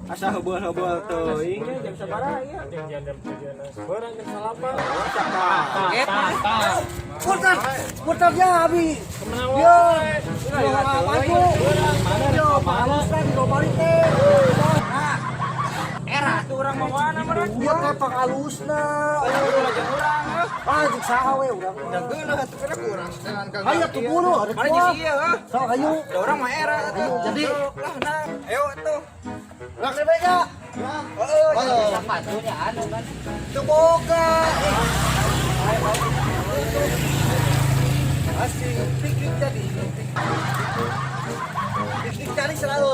Asa heubeul-heubeul teuing jam sabaraha ieu? Jam jam 7 Barang jam 8. Putar, putar ya abi. Yo, maju. Yo, pahalusna di balik teh. Era tuh urang mawana meureun. Dia teh pangalusna. Jeung urang heuh. Ah, jeung saha we urang mah. Geuleuh atuh kena kurang setelan ka. Ayo tuh buru, ada Mana jeung si ieu heuh. Sok ayo. Da urang mah era atuh. Ayo, jadi. Lah nah, ayo atuh. Rak di meja. Heeh, Sepatunya anu kan. Teu boga. Asing piknik jadi. Piknik cari selalu.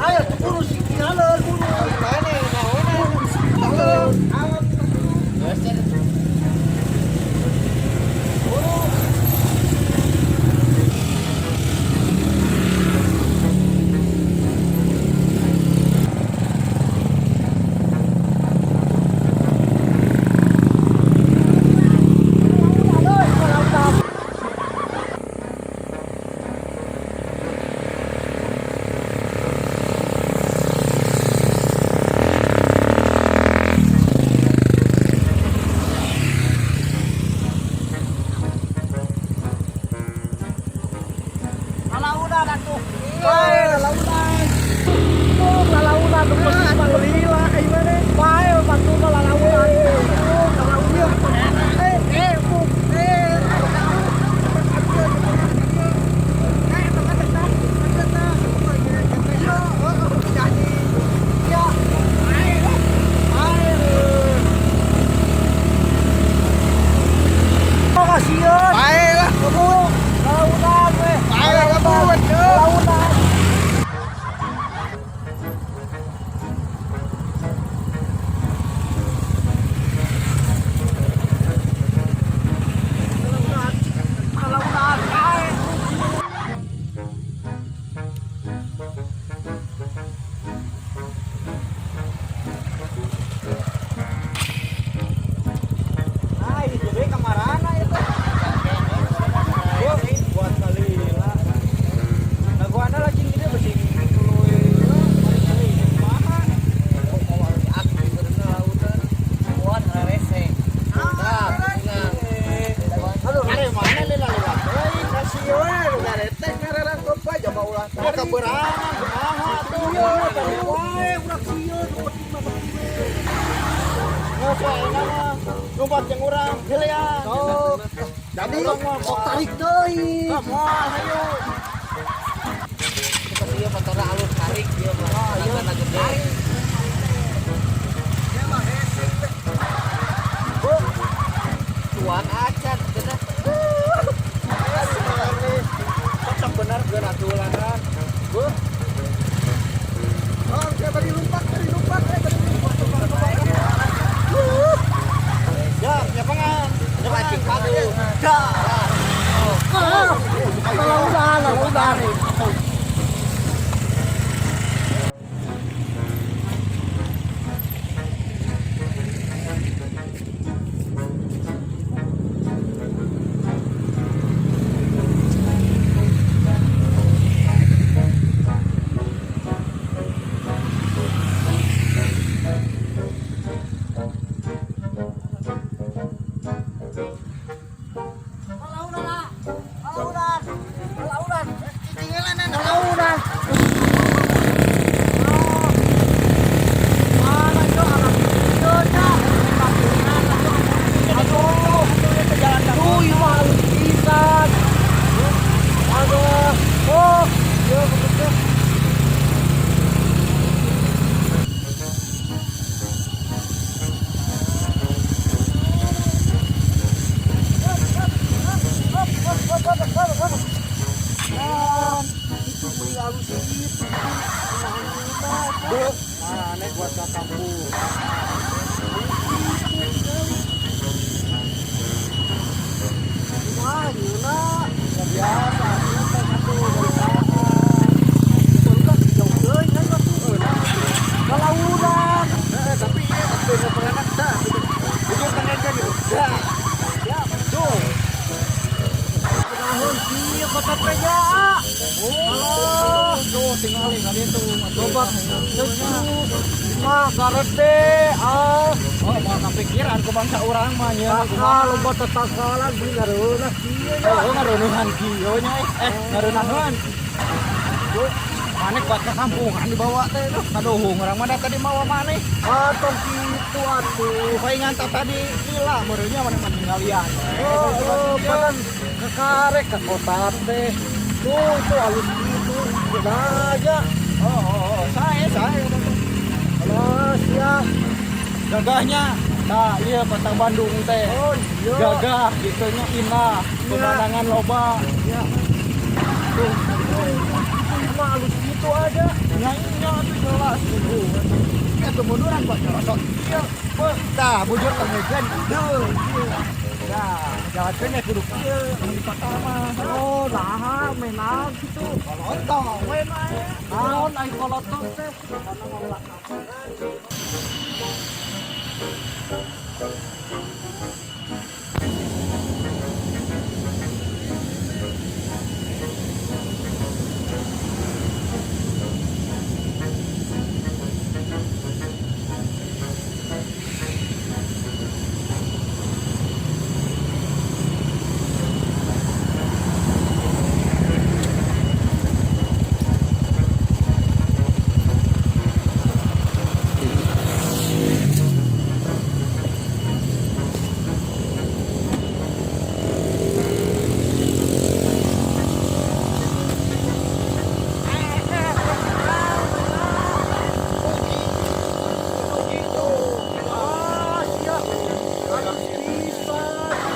Ayo tuh buru sih, tinggalan buru. Mana naonan? Tinggalan. Lalaunan atuh. Bae lalaunan. Tuh lalaunan tuh pasti mah lila kayak gimana? Bae patu mah lalaunan. Tuh lalaunan. Eh eh bu eh. Kasihan. Bae lah. Lalaunan we. Bae kabut. Lalaunan. Lalaunan. Bae. Nah, ini jadi kamarana itu. Buat kali lah. Nah, gua ada lagi gini besi tuluy. Mari kumaha? Buat rese. Aduh, Are mana lila lewat deui kasih we nu ngaretek ngarerangkep bae coba ulah tarik. Keberangan kumaha tuh. Iya, tarik wae urang sieun nu penting mah penting we. Geus we ayeuna mah. Lompat jeung urang heulean. Sok. Jadi sok tarik deui. Moal hayu. Seperti ieu motorna alus tarik ieu mah. Tenagana gede. Tuang acan cenah. Sok bener geun atuh lantaran. Bu. Oh, saya bari lompat, bari lompat, eh bari lompat. Ya, nyapangan. Pancing padu. Dah. Ah, lalaunan, lalaunan. Lalaunan, ah. Lalaunan. Lalaunan. Lalaunan. Mana yo anak ieu nya. Aduh, aduh, ieu mah halus pisan. Aduh, oh, ieu begitu. Itu beli halus gitu. Mana buat ka kampung. Wah, gila. Ya biasa, ieu teh atuh dari saha. Barudak jauh deui kan atuh. Lalaunan. Heeh, tapi ieu teh nyapangan dah. Bujur tengenkeun gitu. Dah. Ya, Tuh. Tahun kieu kota Preja. Oh. kali ka ditu. Coba mah garede ah. Oh, moal kapikiran ku bangsa urang mah nya. Kakak loba tetanggalan beli ngareunah kieu nya. Oh, ngareunahan kieu nya eh. Ngareunahan. Maneh kuat ke kampungan dibawa teh tuh. Kaduhung urang mah da tadi mawa maneh. Ah, tong kitu atuh. Palingan tak tadi lila meureunnya maneh mah tinggalian. Oh, oh, badan kekarek ke kota teh. Tuh, itu halus gitu. Udah aja. Oh, saya. Alas ya. Gagahnya. Nah, iya kota Bandung teh. Oh, iya. Gagah gitu nya indah, pemandangan loba. Iya. Tuh, cuma halus gitu aja. Nyanyinya tuh jelas gitu. Ya kemunduran Pak Jorosot. Iya, tah bujur tenggeun. Duh. Nah, jalankeun kudu kieu di kota mah. Oh, nah, menang gitu. Kolontong we mah. Naon ai kolotong teh? Ah, siap. Halus pisan.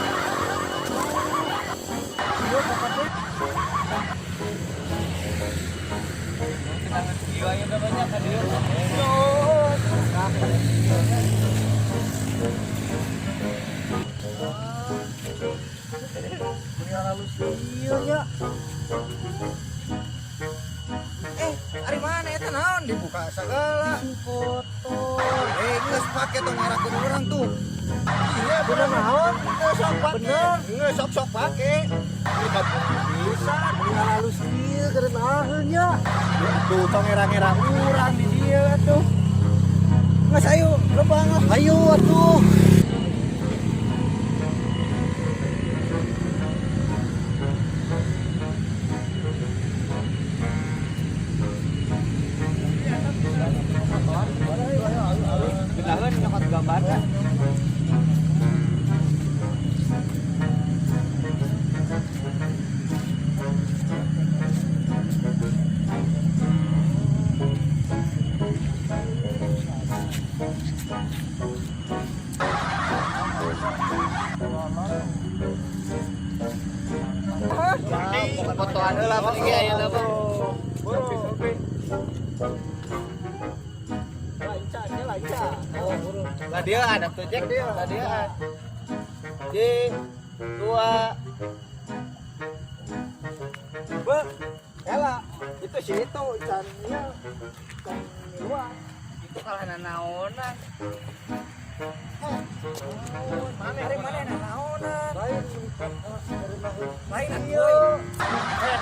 Iya, bapak teh. Jiwa yang udah banyak kan dia. Beli halus ieu nya. Eh, ari mana eta naon dibuka segala. Kotor. Eh, geus pake tong ngerakeun urang tuh. Iya, Bener naon? Geus sok pake. Bener. Geus sok-sok pake. Ini bisa. Beli halus ieu kareunaheun nya. Tuh tong ngera-ngera urang di dieu tuh. Geus ayo, lempang ah. Ayo atuh. Genaheun nyokot gambarna. Fotoan heula penting ge ayeuna mah. Lah dia ada tuh Jack, lah dia. J dua Be, ela, itu si itu ikannya ikan luar. Itu kalah nanaonan. Mana hari mana nanaonan? Lain Lain ieu. Eh,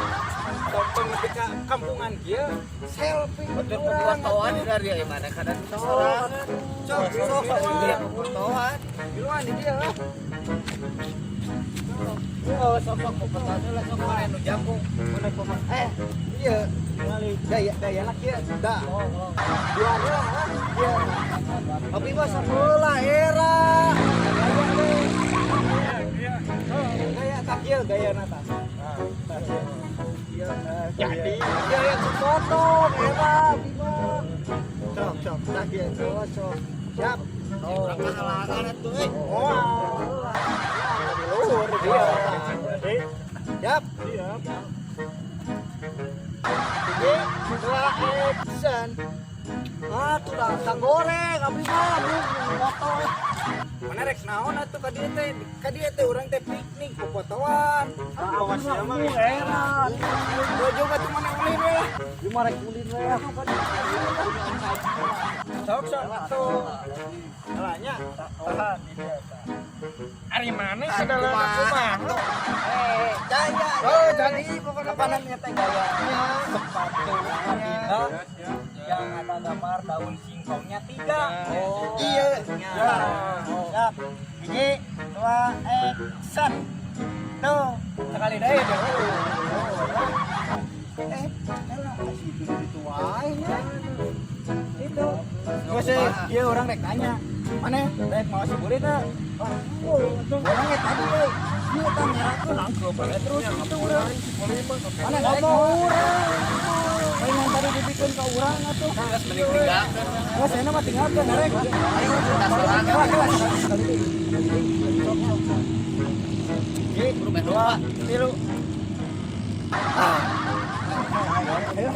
tong nepi ka kampungan kieu selfie Betul urang. fotoan dari dia mana kadang Sorangan. Sok sok sok Iya, fotoan. Miluan di dia lah. Oh, sok sok fotoan heula sok mana nu jangkung. Mana pemain? Eh, iya. Gaya gaya lah kieu. Dah. Dua heula lah. Iya. Tapi mah sakeula era. Gaya tak kieu gaya na tah. Tah kieu. Iya, Jadi. Iya, Ya potong era Bima. Sok sok tah kieu. Oh, sok. Siap. Oh. Urang mah halangan atuh euy. Oh. Di luhur dia. Siap. Siap. Tiga, dua, action. Ah, tuh dah kang goreng abdi mah motor. Mana rek naon atuh ka dieu teh? Ka dieu teh urang teh piknik popotoan. Awas ya mah era. Baju atuh mana ulin we. Ieu mah rek ulin we. Sok sok atuh. Alanya tahan. Ari mana sadalana kumaha? Eh, gaya. Oh, jadi pokoknya panannya teh gayanya. Sepatu Adinda yang ada gambar daun singkongnya tiga. Oh. Iya. Ya. Siap. Hiji, dua, action. Tuh. Sekali deh ya. Eh, elah, kasih itu itu wae nya. Itu. Geus sih, ieu urang rek nanya. Mana rek mau si burit teh? Urang ge tadi we. Ieu tah ngerakeun nangkeup bae terus itu urang. Mana rek mau urang. Yang tadi dibikin ke urang atuh. Geus mending tinggalkeun. Geus ayeuna mah tinggalkeun rek. Ayo kita sorangan. Kela, kela, sekali deui. Hiji, dua, tilu. Ah. Ayo.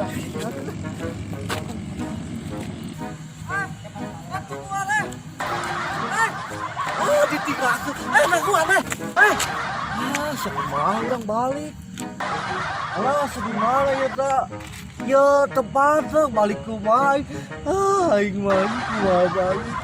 Oh, ditinggalkeun. Eh, nah gua eh. Eh. Ah, sekumaha urang balik. Alah, sedih mana ya ta? Ya tepat balik kumaha. Ah, aing mah kumaha balik.